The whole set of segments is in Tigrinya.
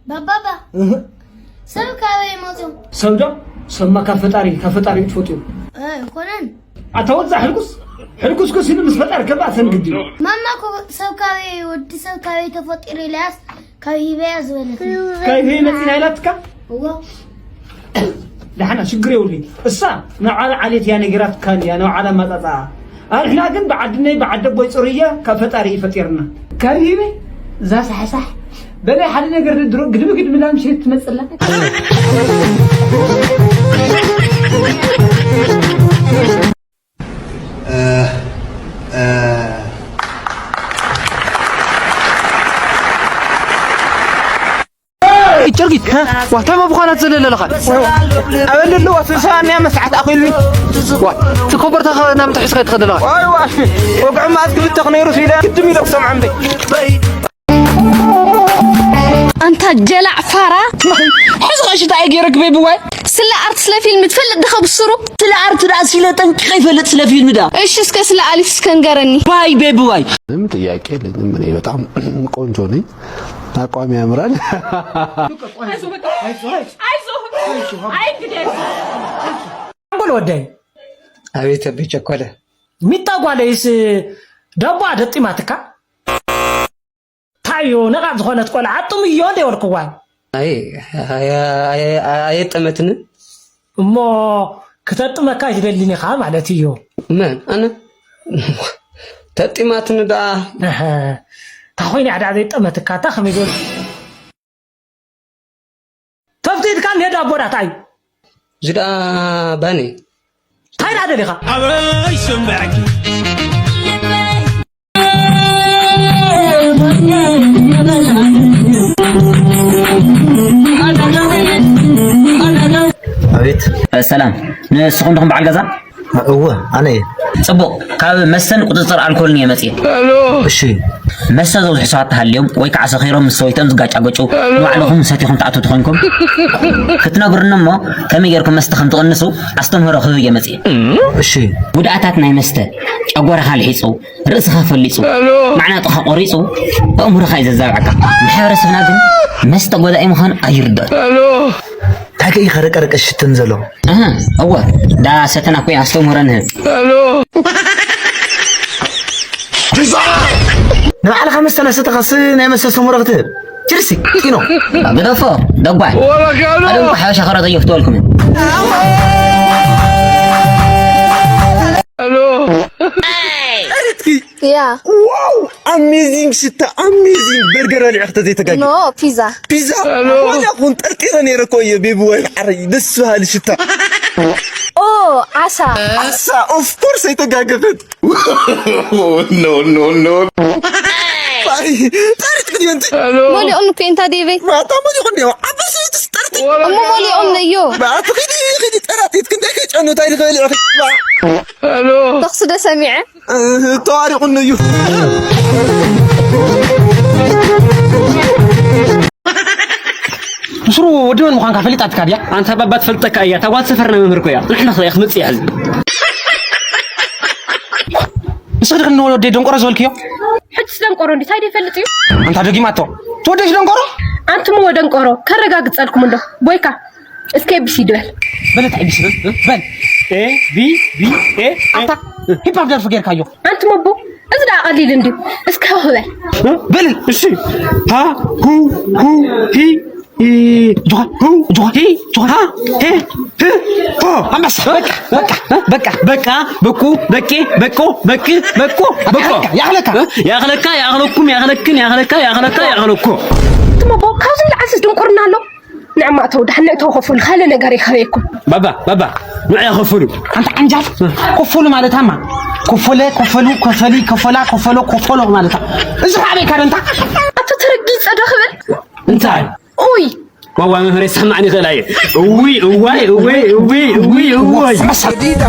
ባባባ እህ። ሰብ ካበይ መፅኡ? ሰብ ዶ? ሰብማ ካብ ፈጣሪ፣ ካብ ፈጣሪ እዩ ትፈጥዩ። ኣይኮነን። ኣታ ወዛ ሕልኩስ፣ ሕልኩስ ኩስ ኢሉ ምስ ፈጣሪ ከባእ ሰንግድ እዩ። ማማ እኮ ሰብ ካበይ፣ ወዲ ሰብ ካበይ ተፈጢሩ ኢላስ ካብ ሂበያ ዝበለት። ካብ ሂበይ መፂና ኢላትካ? እዎ። ደሓና ሽግር የብሉይ። እሳ ንባዕላ ዓሌት እያ ነጊራትካ እንድያ፣ ንባዕላ ኣመጻጽኣ። ኣንሕና ግን ብዓድነይ ብዓደቦይ ጽሩየ ካብ ፈጣሪ እዩ ፈጢርና። ካብ ሂበይ እዛ ሳሕሳሕ በላይ ሓደ ነገር ድሮ ግድምግድ ምላ ምሸት ትመጽላ። ጭርጊት ዋታ መብዃናት ዘለለኻ ኣበል ኣለዋ ሰብኣንያ መስዓት ኣኺልኒ። ዋ ትኮበርታ ናብ ትሕዝካ ትኸደለኻ። ወግዑ ማእት ክብተኽ ነይሩ ሲለ ግድም ኢለ ክሰምዖም ደይ። ኣንታ ጀላዕ ፋራ። ሕዚ ኸሽታ እየ ገይረ ግበይ ብዋይ። ስለ ኣርት ስለ ፊልም ትፈልጥ ድኸ ብስሩ? ስለ ኣርት ደኣ ሲለ ጠንቂቐ ይፈልጥ፣ ስለ ፊልም ደኣ። እሺ እስከ ስለ ኣሊፍ እስከ ንገረኒ። ባይ ቤቢ ዋይ። ምንም ጥያቄ የለኝም። እኔ በጣም ቆንጆ ነኝ። አቋም ያምራል። ኣንጎል ወደይ። ኣቤት ኣቤት ቸኮለ። ሚጣ ጓለይስ ዳቦ ኣደጢማትካ? ታዩ ነቓዕ ዝኾነት ቆልዓ ጥምዮ እንደ ይበልክዋ። ኣይ ኣየጠመትንን። እሞ ክተጥመካ ኣይትደልን ኢኻ ማለት እዩ። መን ኣነ? ተጢማትኒ ደኣ። እህ፣ እታ ኮይና እያ ደኣ ዘይጠመትካ፣ እታ ከመይ ዝበል-? ከብቲ ኢድካ እንሄ ዳቦ ዳታይ። እዚ ደኣ ባኒ። እንታይ ደኣ ደሊኻ? ኣበይ ስምዕኪ? ኣቤት። ሰላም፣ ንስኹም ዲኹም በዓል ገዛ? እወ፣ ኣነ እየ። ጽቡቕ፣ ካብ መስተን ቁጽጽር ኣልኮልን እየ መጽየ። እሺ። መስተ ዘብዝሑ ሰባት ተሃልዮም ወይ ከዓ ሰኺሮም ምስ ሰበይቶም ዝጋጫገጩ፣ ንባዕልኹም ሰቲኹም ትኣትዉ ተኾይንኩም፣ ክትነግሩኒ እሞ ከመይ ጌርኩም መስተ ከም ትቕንሱ ኣስተምህሮ ክህብ እየ መጽየ። እሺ። ጉድኣታት ናይ መስተ፣ ጨጎራኻ ልሒጹ፣ ርእስኻ ፈሊጹ፣ ማዕናጥኻ ቆሪጹ፣ ኣእምሮኻ እዩ ዘዛብዐካ። ማሕበረሰብና ግን መስተ ጎዳኢ ምዃኑ ኣይርድኦን። እንታይ ከ እዩ ከረቀረቀ ሽትን ዘሎ? ኣሃ፣ እወ፣ ዳ ሰተና እኮ እዩ ኣስተምህሮ ንህብ። ንባዕልኻ መስተ እናሰተኻስ ናይ መስተ ኣስተምህሮ ክትህብ? ችርሲ፣ ጢኖ። ግደፎ፣ ደጓል። ወረጋሎ። ኣደም ሓበሻ ከረጠዮ ክትበልኩም። ሄሎ። ያ። ዋው፣ ኣሜዚንግ ሽታ፣ ኣሜዚንግ በርገር በሊዐ ክተዘይተጋግየ። ኖ፣ ፒዛ። ፒዛ? ሄሎ። ዋላ ኩን ጠርጢረ ነይረ እኮ እየ፣ ቤቢ ዋይ፣ ሓረይ፣ ደስ በሃሊ ሽታ። ኦ፣ ዓሳ። ዓሳ፣ ኦፍ ኮርስ ኣይተጋገፈት። ኖ፣ ኖ፣ ኖ። ኣይ፣ ጠሪት ግን የንቲ። ሄሎ። ሞሊኦም እኮ እንታ ዴበይ። ማታ ሞሊኦም ዲዮ፣ ዓበስ ይትስ ጠርቲ። እሞ ሞሊኦም ነዮ። ማታ ኺዲ፣ ኺዲ ጠራጢት ክንደይ ከጨኑ ታይ ልኽእል። ሄሎ። ተኽሲ ዶ ሰሚዐ? ተዋሪቑኒ እዩ። ብስሩ ወዲ መን ምዃንካ ፈሊጣትካ ድያ? ኣንታ ባባ ትፈልጠካ እያ፣ እታ ጓል ሰፈርና መምህር እኮ እያ። ንሕና ኸ ክትመጽእ እያ ሕዚ። ንስኺ ድኽኒ ወደይ ደንቆሮ ዝበልክዮ? ሕጅስ ደንቆሮ እንዲ፣ ታይ ደይፈልጥ እዩ? ኣንታ ደጊማቶ። ትወደሽ ደንቆሮ? ኣንቱም ወደንቆሮ፣ ከረጋግጸልኩም እንዶ። ቦይካ። እስከ ኤ ቢ ሲ ዲ በል። በል፣ እንታይ ኤ ቢ ሲ ዲ በል? በል። ኤ ቢ ቢ ኤ ኤ። ኣታ ሂፕ ሆፕ ደርፊ ጌርካዮ። ኣንቱም ኣቦ፣ እዚ ደኣ ቀሊል እንድዩ። እስከ ሃሁ በል። በል፣ እሺ። ሃ፣ ሁ፣ ሁ፣ ሂ፣ ኢ፣ ጆኻ፣ ሁ፣ ጆኻ፣ ሂ፣ ጆኻ፣ ሃ፣ ሄ፣ ህ፣ ሆ። ኣንበሳ። በቃ፣ በቃ፣ በቃ፣ በቃ፣ በቁ፣ በቄ፣ በቆ፣ በቅ፣ በቆ፣ በቆ። ያኽለካ፣ ያኽለካ። ያኽለካ፣ ያኽለኩም፣ ያኽለክን፣ ያኽለካ፣ ያኽለካ፣ ያኽለኮ። ኣንቱም ኣቦ፣ ካብዚ ንላዕሊ ድንቁርና ኣሎ? ንዕማ እተው፣ ደሓን ንእተው ከፈሉ፣ ካልእ ነገር ይኸበየኩም። ባባ፣ ባባ፣ ንዑ ከፈሉ። ኣንታ ዓንጃል፣ ከፈሉ ማለታማ፣ ከፈለ፣ ከፈሉ፣ ከፈሊ፣ ከፈላ፣ ከፈሎ፣ ከፈሎ ማለታ። እዚ ኸዓ ኣበይ ካደንታ? ኣቶ ተረጊጸ ዶ ክብል? እንታይ? ኡይ! ዋዋ መምህር ይሰማዕኒ ይኽእል ኣየ። እውይ፣ እዋይ፣ እውይ፣ እውይ፣ እውይ፣ እውይ። ሰዲዳ፣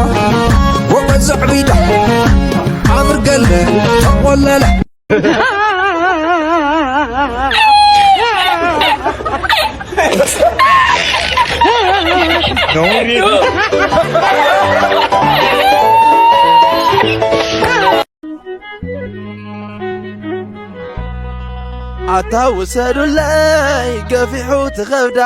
ወቀዘዕ ቢዳ፣ ዓምር ገለ፣ ተቆለለ። ኣታ ውሰዱለይ ገፊሑ ትኸብዳ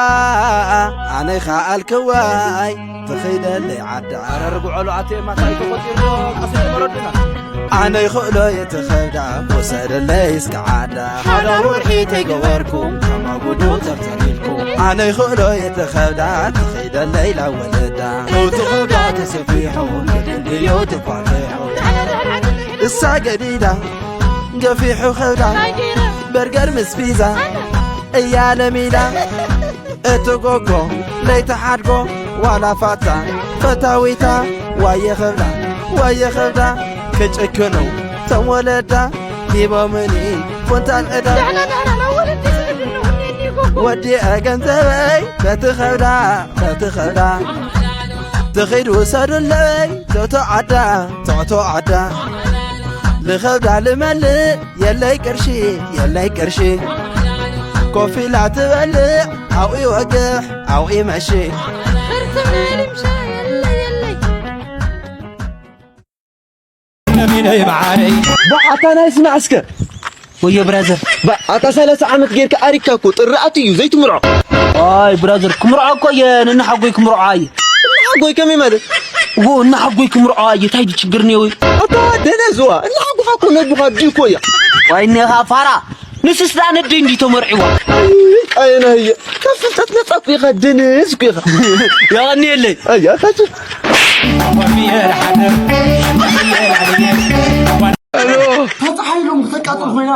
ኣነ ኸኣልከዋይ ትኸይደለይ ዓዳ ኣረ ርግዖሉ ኣቴ ማታይ ተቆጢርዶ ቀስ ተመረድና ኣነ ይኽእሎ እየ ትኸብዳ ውሰደለይ እስከ ዓዳ ሓደ ውርሒ ተይገበርኩም ከማጉዱ ተርተሪልኩም ኣነ ይኽእሎ እየ ትኸብዳ ትኸይደለይ ላወለዳ እቲ ኸብዳ ተሰፊሑ ግድንድዮ ተፋተሑ እሳ ገዲዳ ገፊሑ ኸብዳ በርገር ምስ ፒዛ እያ ለሚዳ እቲ ጎጎ ለይትሓድጎ ዋላ ፋታ ፈታዊታ ዋየ ኸብዳ ዋየ ኸብዳ ክጭክኑ ተም ወለዳ ሂቦምኒ ፎንታን ዕዳ ወዲአ ገንዘበይ በቲ ኸብዳ በቲ ኸብዳ ትኺድ ውሰዱለይ ቶቶ ዓዳ ቶቶ ዓዳ ልኸብዳ ልመልእ የለይ ቅርሺ የለይ ቅርሺ ኮፍ ኢላ ትበልዕ ኣብኡ ይወግሕ ኣብኡ ይመሺ ኣታ ናይ ስማዕ እስከ ወዮ ብራዘር ኣታ ሰላሳ ዓመት ጌርካ ኣሪካ እኮ ጥርኣት እዩ ዘይትምርዖ ኣይ ብራዘር ክምርዖ እኮ እየ ንናሓጎይ ክምርዖ ኣየ ንሓጎይ ከመይ ማለት እዎ እናሓጎይ ክምርዖ ኣየ ታይ ችግር ነዮ ኣታ ደነዝዋ እናሓጉኻ እኮ ነቡኻ ድዩ እኮ እያ ዋይ እኒኻ ፋራ ንስስ ደኣ ነደይ እንዲ ተመርዒዋ ኣየናየ ካብ ፍልጠት ነፃ እኮ ኢኻ ደነዝ እኮ ኢኻ የቐንየለይ ኣያ ታች ተፃሓይሎም ክተቃፅል ኮይና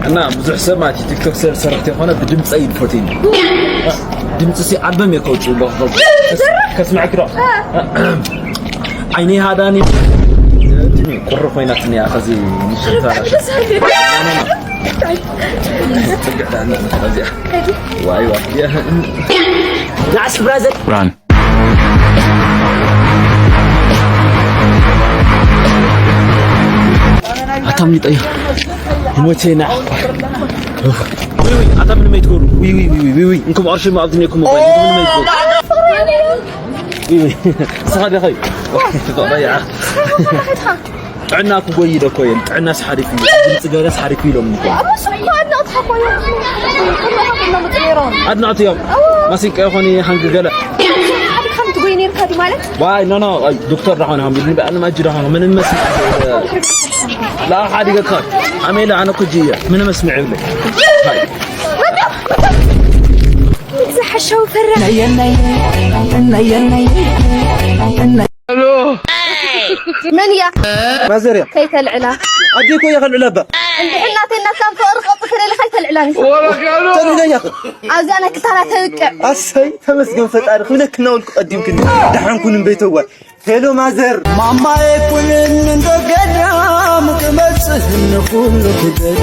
እና ብዙሕ ሰብ ማለት ቲክቶክ ሰብ ሰራሕቲ የኾነ ብድምፀ እዩ ዝፈትኒ ድምፂ ሲ ኣልበም እየ ከውፅኡ ኣለኹ ከስምዐኪ ዶ ዓይነይ ሃዳኒ ቁሪ ኮይናትኒ እያ ከዚ ዋይ ዋይ ናዕስ ብራዘር ኣታ ምጠያ ሞቼና ዊዊ ኣታ ምን መይትኮኑ ዊዊ ዊዊ ዊዊ እንኩም ኣርሽ ማብትኔኩም ሞባይል እንኩም ምን መይትኮኑ ዊዊ ሰኻ ደኸይ ጥዕና ክጎይ ዶ ኮይን ጥዕናስ ሓሪፍ እዩ ድምፂ ገለስ ሓሪፍ ኢሎም እኮ ኣድናቕቲ እዮም ማሲንቀ ይኾን ሃንግ ገለ ዋይ ኖ ኖ ዶክተር ዳኾን ሃም ይልን በኣን ማጅ ዳኾን ምንም መስል ላ ሓዲገካ ኣሜላ ኣነ ኩጂ እየ ምንም መስምዕ ይብለ ዝሓሸው ፈራ መን እያ ማዘር እያ ከይተልዕላ ኣዴ እኮ እያ ከልዕላ እባ እንድሕር ናተይ እናትካ ፍቕሪ ክቕፅል ኢለ ከይተልዕላ ንሳ ተልዕለያ ኣብዚኣ ናይ ክልታና ተብቅዕ ኣሰይ ተመስገን ፈጣሪ ክብለክና ውልኩ ቀዲምክኒ ደሓንኩን እምበይተዋ ሄሎ ማዘር ማማዬ ቁልን እንዶ ገዳም ክመጽእ ንኹሉ ክገድ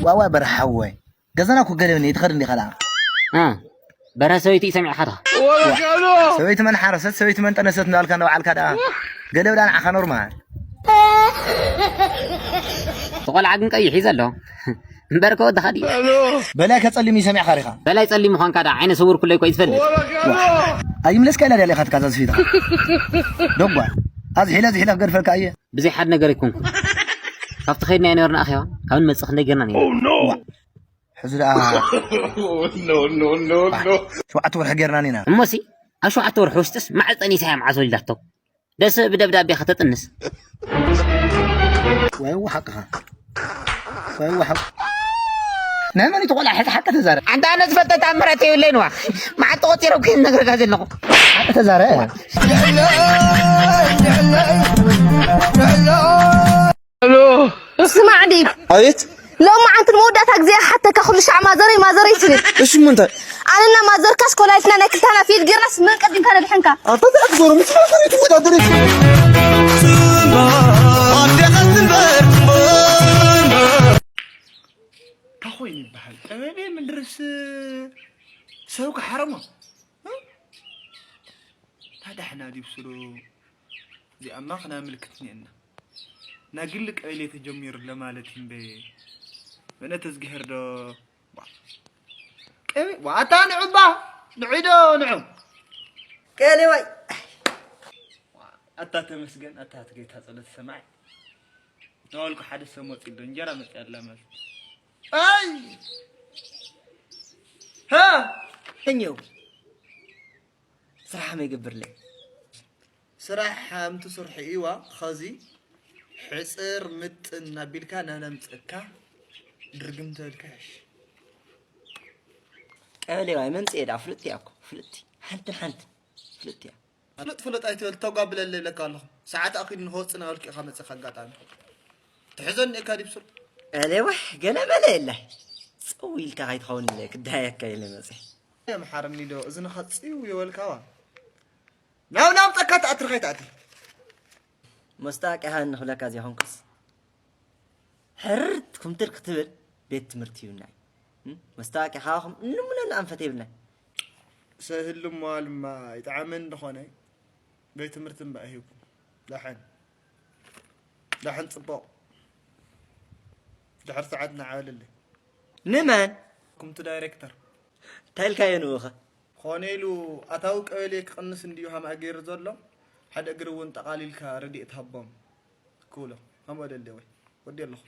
ዋዋ በርሓወይ ገዛና እኮ ገለብኒ ትኸድ እንዲኻ ደኣ በረ ሰበይቲ እዩ ሰሚዕኻ ተኻ ሰበይቲ መን ሓረሰት ሰበይቲ መን ጠነሰት እንዳልካ እንዳውዓልካ ደኣ ገለብ ደኣ ንዓኻ ኖርማል ተቆልዓ ግን ቀይሕ እዩ ዘሎ እምበር ከወድኻ ድዩ በላይ ከጸልም እዩ ሰሚዕኻ ሪኻ በላይ ጸሊም ምዃንካ ደኣ ዓይነ ስውር ኩለይ ኮይ ትፈልጥ ኣይምለስካ ኢላ ደሊኻ ትካዛ ዝፊትካ ደጓ ኣዝሒለ ዝሒለ ክገድፈልካ እየ ብዘይ ሓደ ነገር ኣይኮንኩ ካብቲ ኸድና የነበርና ኣኼባ ካብ ንመጽእ ክንደይ ጌርና ነይሩ ሕዚ ደኣ ሸውዓተ ወርሒ ጌርና ኒና እሞሲ ኣብ ሸውዓተ ወርሒ ውስጥስ ማዕፀን ኢሳያ መዓዝ ወሊዳቶ ደስ ብደብዳቤ ከተጥንስ ወይ ሓቅኻ ወይ ሓቅ ናይ መን ተቆላ ሕዚ ሓቂ ተዛረብ ኣንታ ኣነ ዝፈተ ተኣምራት የብለይን ዋ መዓልቲ ቆፂሮም ከይነግረካ ዘለኹ ሓቂ ተዛረብ ስማዕ ዲብ ኣቤት ሎማዓንቲ ንመወዳእታ ግዜ ሓተካ ኩሉ ሻዕ ማዘረይ ማዘረይ ትብል እሺ እሞ እንታይ ኣነና ማዘርካስ ኮላሊትና ናይ ክልታና ፊል ጌርናስ መን ቀዲምካ ነድሕንካ ኣታ እንታይ ክትገብሩ ምስ ማዘረይ ትወዳደሪ ምስ ሰብ ክሓረሞ። እ? ታዲያ ሕና ዲብ ስሩ እዚኣማ ክና ምልክት እኒአና። ናግሊ ቀበሌ ተጀሚሩ ለማለት እምበ። በእነ ተዝግሄር ዶ? ዋ። ቀበ-፣ ዋ፣ ኣታ ንዑባ፣ ንዑ ዶ፣ ንዑ። ቀሌዋይ። ዋ፣ ኣታ ተመስገን፣ ኣታ ትጌታ ጸሎት ሰማይ። ናወልኩ ሓደ ሰብ መጺኡ ኣሎ፣ እንጀራ መጺኣ ኣላ ማለት። ኣይ! ሃ! እኛው ስራሕ መይገብርለይ። ስራሕ ሓምቲ ስርሑ ኢዋ፣ ኸዚ ሕጽር ምጥን ኣቢልካ ነነምጽእካ ድርግም ተልክሕሽ። ቀበሌዋይ መምጽኤ ደኣ ፍልጥቲ እያ እኮ፣ ፍልጥቲ። ሓንትን ሓንትን ፍልጥቲ እያ። ፍሉጥ ፍሉጥ ኣይትበል፣ ተጓብለለይ ይብለካ ኣለኹ። ሰዓት ኣኺሉ ንኸወጽእ ናበልኩ ኢኻ መጺኻ ኣጋጣሚ። ትሕዘኒ እካ ዲብ ሱር። እለ ወሕ፣ ገለ መለ የለ። ጸው ኢልካ ከይትኸውን ኢለ ክዳየካ ኢለ መጺአ። የምሓረኒ ዶ፣ እዝንኻ ጽው የበልካዋ። ናብ ናብ ጸካ ትኣትር ከይትኣቲ። መስታወቂያኻ እንኽብለካ ዘይኮንኩስ፣ ሕርት ኩምትር ክትብል ቤት ትምህርቲ ይብልና እዩ። እም? መስታወቂያኻ ኹም እንምነሉ ኣንፈት የብልና። ሰህል እሞ ኣልማ ይጥዓመን እንደኾነ ቤት ትምህርቲ እምበኣር ሂብኩም። ደሓን። ደሓን ጽቡቕ። ድሕሪ ሰዓት ንዓበለለይ። ንመን? ኩምቲ ዳይሬክተር። እንታይ ኢልካዮ ንኡኸ? ኾነ ኢሉ ኣታዊ ቀበሌ ክቕንስ እንድዩ ሃምኣ ገይሩ ዘሎ። ሓደ እግሪ እውን ጠቓሊልካ ረድኤት ሃቦም ክብሎ። ሃምኦ ደልየ ወይ። ወዲ ኣለኹ።